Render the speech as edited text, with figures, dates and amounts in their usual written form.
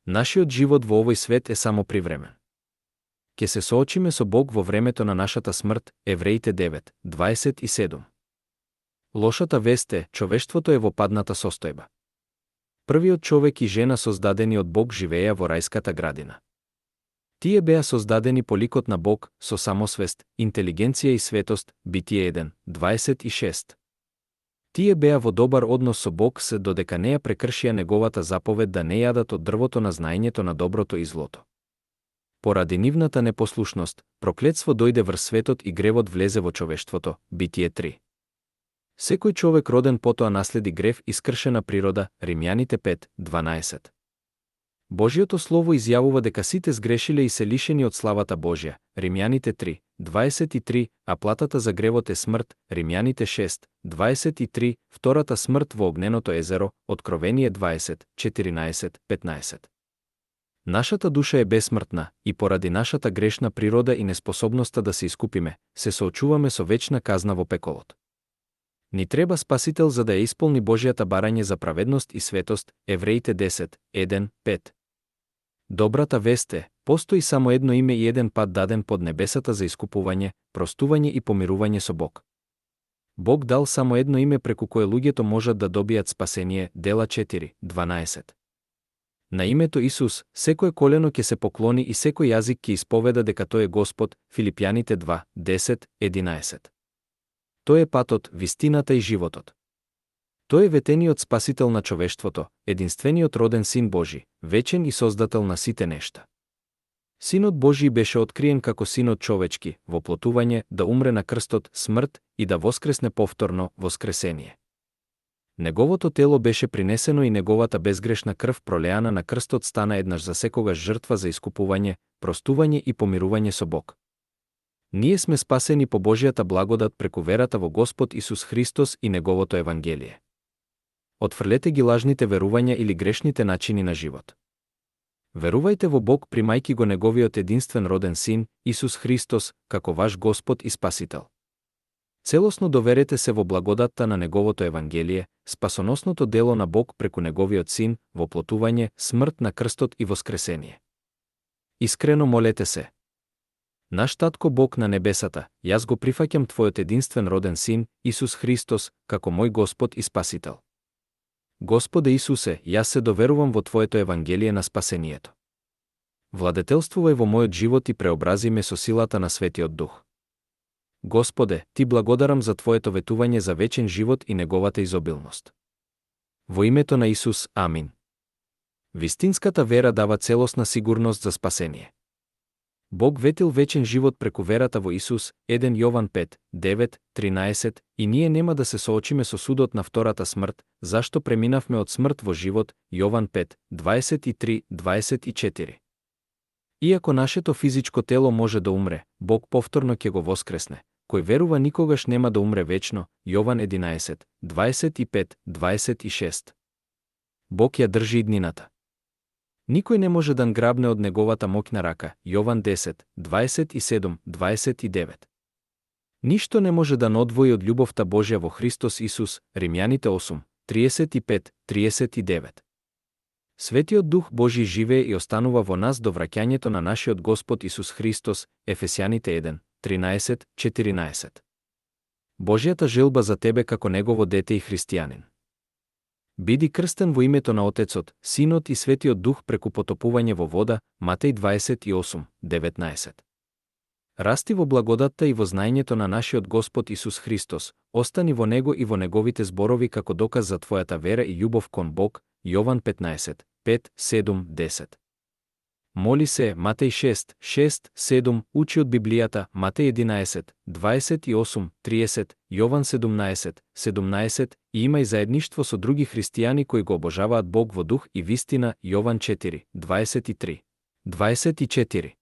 Нашиот живот во овој свет е само привремен. Ке се соочиме со Бог во времето на нашата смрт, Евреите 9:27. Лошата вест е, човештвото е во падната состојба. Првиот човек и жена создадени од Бог живееја во рајската градина. Тие беа создадени по ликот на Бог, со самосвест, интелигенција и светост, Битие 1:26. Тие беа во добар однос со Бог се додека не ја прекршија неговата заповед да не јадат од дрвото на знаењето на доброто и злото. Поради нивната непослушност, проклетство дојде врз светот и гревот влезе во човештвото, Битие 3. Секој човек роден потоа наследи грев и скршена природа, Римјаните 5:12. Божјото слово изјавува дека сите сгрешиле и се лишени од славата Божја, Римјаните 3:23, а платата за гревот е смрт, Римјаните 6:23, втората смрт во огненото езеро, Откровение 20:14-15. Нашата душа е бесмртна и поради нашата грешна природа и неспособноста да се искупиме, се соочуваме со вечна казна во пеколот. Ни треба спасител за да ја исполни Божјата барање за праведност и светост, Евреите 10:1-5. Добрата вест е, постои само едно име и еден пат даден под небесата за искупување, простување и помирување со Бог. Бог дал само едно име преку кое луѓето можат да добијат спасение, Дела 4:12. На името Исус, секое колено ќе се поклони и секој јазик ќе исповеда дека тој е Господ, Филипјаните 2:10-11. Тој е патот, вистината и животот. Тој е ветениот спасител на човештвото, единствениот роден Син Божи, вечен и создател на сите нешта. Синот Божи беше откриен како Синот човечки, во плотување, да умре на крстот, смрт и да воскресне повторно, воскресение. Неговото тело беше принесено и неговата безгрешна крв пролеана на крстот стана еднаш за секогаш жртва за искупување, простување и помирување со Бог. Ние сме спасени по Божјата благодат преку верата во Господ Исус Христос и Неговото Евангелие. Отфрлете ги лажните верувања или грешните начини на живот. Верувајте во Бог примајки го Неговиот единствен роден Син, Исус Христос, како ваш Господ и Спасител. Целосно доверете се во благодатта на Неговото Евангелие, спасоносното дело на Бог преку Неговиот Син, во плотување, смрт на крстот и воскресение. Искрено молете се. Наш Татко Бог на небесата, јас го прифаќам Твојот единствен роден Син, Исус Христос, како мој Господ и Спасител. Господе Исусе, јас се доверувам во Твоето Евангелие на спасението. Владетелствувај во мојот живот и преобрази ме со силата на Светиот Дух. Господе, Ти благодарам за Твоето ветување за вечен живот и неговата изобилност. Во името на Исус, амин. Вистинската вера дава целосна сигурност за спасение. Бог ветил вечен живот преку верата во Исус, 1 Јован 5:9-13, и ние нема да се соочиме со судот на втората смрт, зашто преминавме од смрт во живот, Јован 5:23-24. Иако нашето физичко тело може да умре, Бог повторно ќе го воскресне. Кој верува никогаш нема да умре вечно, Јован 11:25-26. Бог ја држи иднината. Никој не може да грабне од неговата моќна рака, Јован 10:27-29. Ништо не може да одвои од љубовта Божја во Христос Исус, Римјаните 8:35-39. Светиот Дух Божи живее и останува во нас до враќањето на нашиот Господ Исус Христос, Ефесјаните 1:13-14. Божјата желба за тебе како негово дете и христијанин. Биди крстен во името на Отецот, Синот и Светиот Дух преку потопување во вода, Матеј 28:19. Расти во благодатта и во знаењето на нашиот Господ Исус Христос, остани во Него и во Неговите зборови како доказ за твојата вера и љубов кон Бог, Јован 15:5-7-10. Моли се, Матеј 6:6-7, учи од Библијата, Матеј 11:28-30, Јован 17:17, и имај заедништво со други христијани кои го обожаваат Бог во дух и вистина, Јован 4:23-24.